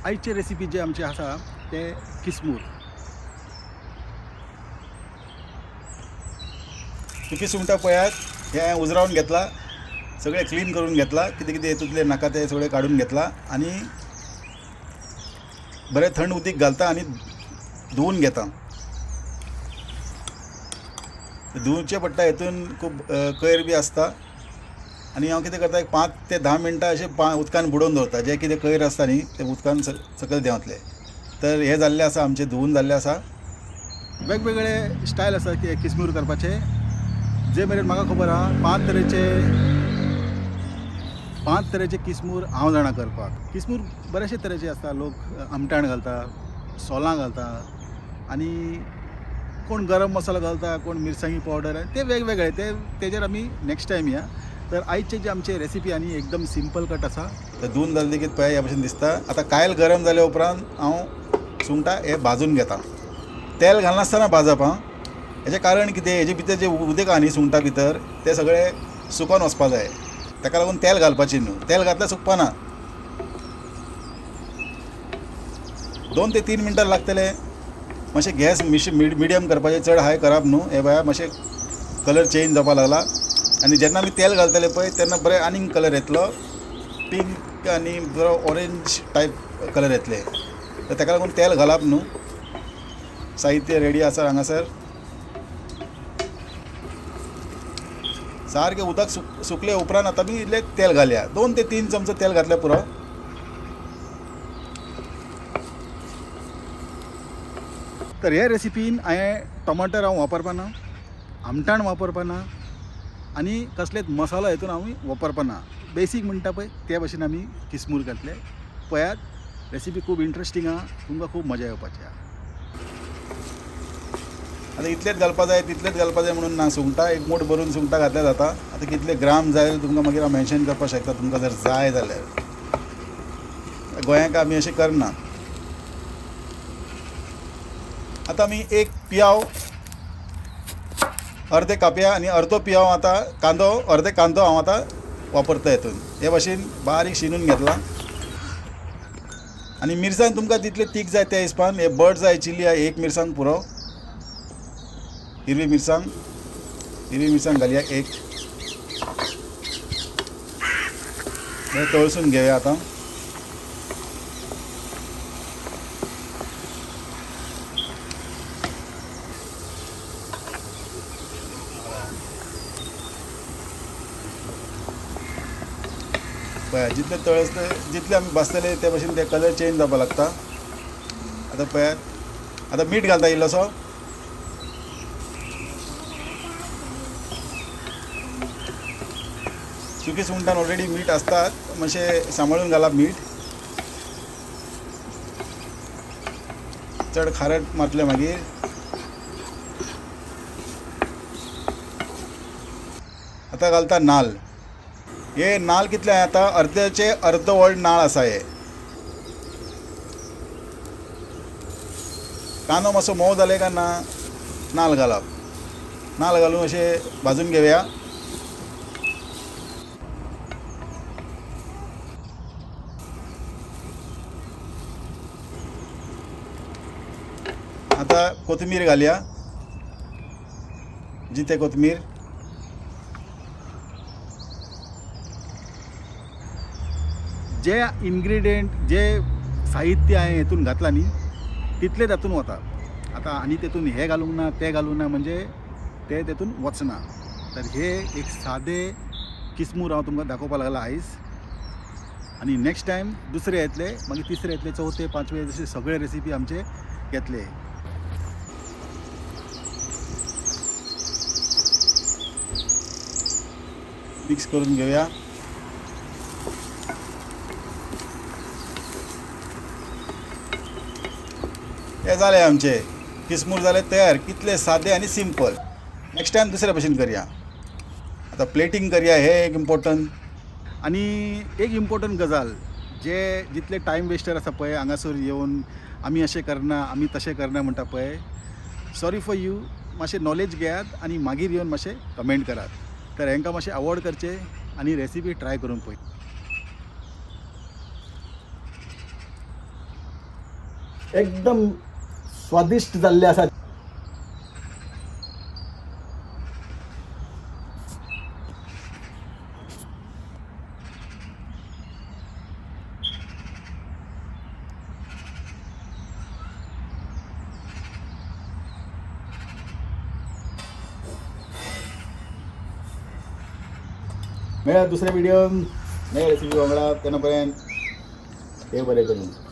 आयचे रेसिपी जे आमचे आसा ते किसमूर. सुकी सुंगटां पळयात, हें हांवें उजरावन घेतला, सगळें क्लीन करून घेतला, कितें कितें हितूंतलें नाका तें सगळें काडून घेतला आनी बरें थंड उदीक घालता आनी धुवून घेता. धुवचें पडटा, हितून खूब कयर बी आसता. आनी हांव कितें करता, एक 5 ते 10 मिनटां अशें उदकान बुडोवन दवरता, जें कितें कयर आसता न्ही तें उदकान सकयल देंवतलें. तर हें जाल्लें आसा, आमचें धुवून जाल्लें आसा. वेगवेगळे स्टायल आसा की किसमूर करपाचे. जे मेरेन म्हाका खबर आहा 5 तरेचे किसमूर हांव जाणा करपाक. किसमूर बरेचशे तरेचे आसता. लोक आमटाण घालता, सोलां घालता आनी कोण गरम मसालो घालता, कोण मिरसांगी पावडर, ते वेगवेगळे, ते तेजेर आमी नेक्स्ट टायम या. तर आयचे जे आमचे रेसिपी आनी एकदम सिंपल कट आसा. तर धुवन जालें लेगीत पळय ह्या भशेन दिसता. आतां कायल गरम जाल्या उपरांत हांव सुंगटां हे भाजून घेता. तेल घालनासतना भाजप आं. हेजें कारण कितें, हेजे भितर जें उदक आहा न्ही सुंगटां भितर तें सगळें सुकोन वचपा जाय, ताका लागून तेल घालपाचें न्हू. तेल घातल्यार सुकपाना. 2 ते 3 मिनटां लागतले. मातशें गॅस मिडियम करपाचें, चड हाय करप न्हू. हे पळय मातशें कलर चेंज जावपाक लागला. आनी जेन्ना आमी तेल घालतले पळय तेन्ना बरें आनीक कलर येतलो, पिंक आनी बरो ऑरेंज टायप कलर येतले. तर ताका लागून तेल घालप न्हू. साहित्य रेडी आसा हांगासर. सारकें उदक सुकले उपरांत आतां आमी इल्लें तेल घालया. 2 ते 3 चमचो तेल घातल्यार पुरो. तर हे रेसिपीन हांवें टमाटर हांव वापरपाना, आमटाण वापरपाना आनी कसलेच मसालो हितून हांव वापरपाना. बेसीक म्हणटा पळय ते भशेन आमी किसमूर घातले. पळयात रेसिपी खूब इंट्रस्टींग आहा, तुमकां खूब मजा येवपाची आहा. आतां इतलेंच घालपा जाय तितलेंच घालपा जाय म्हणून ना. सुंगटां एक मूठ भरून सुंगटां घातल्यार जाता. आतां कितले ग्राम जाय तुमकां मागीर हांव मेन्शन करपाक शकता, तुमकां जर जाय जाल्यार. गोंयांक आमी अशें करना. आतां आमी एक पियाव अर्दे कापया आनी अर्दो पियाव आतां कांदो, अर्दे कांदो हांव आतां वापरता हितून. हे भाशेन बारीक शिनून घेतला. आनी मिरसांग तुमकां जितले तीख जाय त्या हिसपान, हे बर्ड जाय चिली आहे एक मिरसांग पुरो, हिरवी मिरसांग, हिरवी मिरसांग घालया एक. हे तळसून घेवया आतां. पळया जितले तळसले जितले आमी भाजतले ते भशेन ते कलर चेंज जावपाक लागता. आतां पळयात, आतां मीठ घालता इल्लोसो. सुकी सुंगटान ऑलरेडी मीठ आसतात, मातशें सांबाळून घालप मीठ. चड खारट मारतलें मागीर. आतां घालता नाल. हे नाल कितले आतां अर्द्याचे अर्द व्हड नाळ आसा. हे कांदो मातसो मोव जाले काय ना नाल घालप. नाल घालून अशें भाजून घेवया. आतां कोथमीर घालया, जिते कोथमीर. जे इन्ग्रिडियंट जे साहित्य हांवें हेतून घातलां न्ही तितलें तातूंत वता. आतां आनी तेतून हें घालूंक ना तें घालूंक ना म्हणजे तें तेतून वचना. तर हे एक सादे किसमूर हांव तुमकां दाखोवपाक लागला आयज. आनी नेक्स्ट टायम दुसरे येतले, मागीर तिसरे येतले, चवथे, पांचवे, जशे सगळे रेसिपी आमचे येतले. मिक्स करून घेवया. हे जाले आमचे किसमूर जाले तयार. कितले सादे आनी सिंपल. नेक्स्ट टायम दुसऱ्या भशेन करया. आतां प्लेटींग करया, हे एक इम्पोर्टंट. आनी एक इम्पोर्टंट गजाल, जे जितले टायम वेस्टर आसा पळय हांगासर येवन आमी अशें करना आमी तशें करना म्हणटा पळय, सॉरी फॉर you. मातशें नॉलेज घेयात आनी मागीर येवन मातशें कमेंट करात. तर हांकां मातशें अवॉयड करचें आनी रेसिपी ट्राय करून पळय. एकदम स्वादिश्ट जाल्लें आसा. मेळ्या दुसऱ्या व्हिडिओन नव्या रेसिपी वांगडा. तेन्ना पर्यंत देव बरें करूं.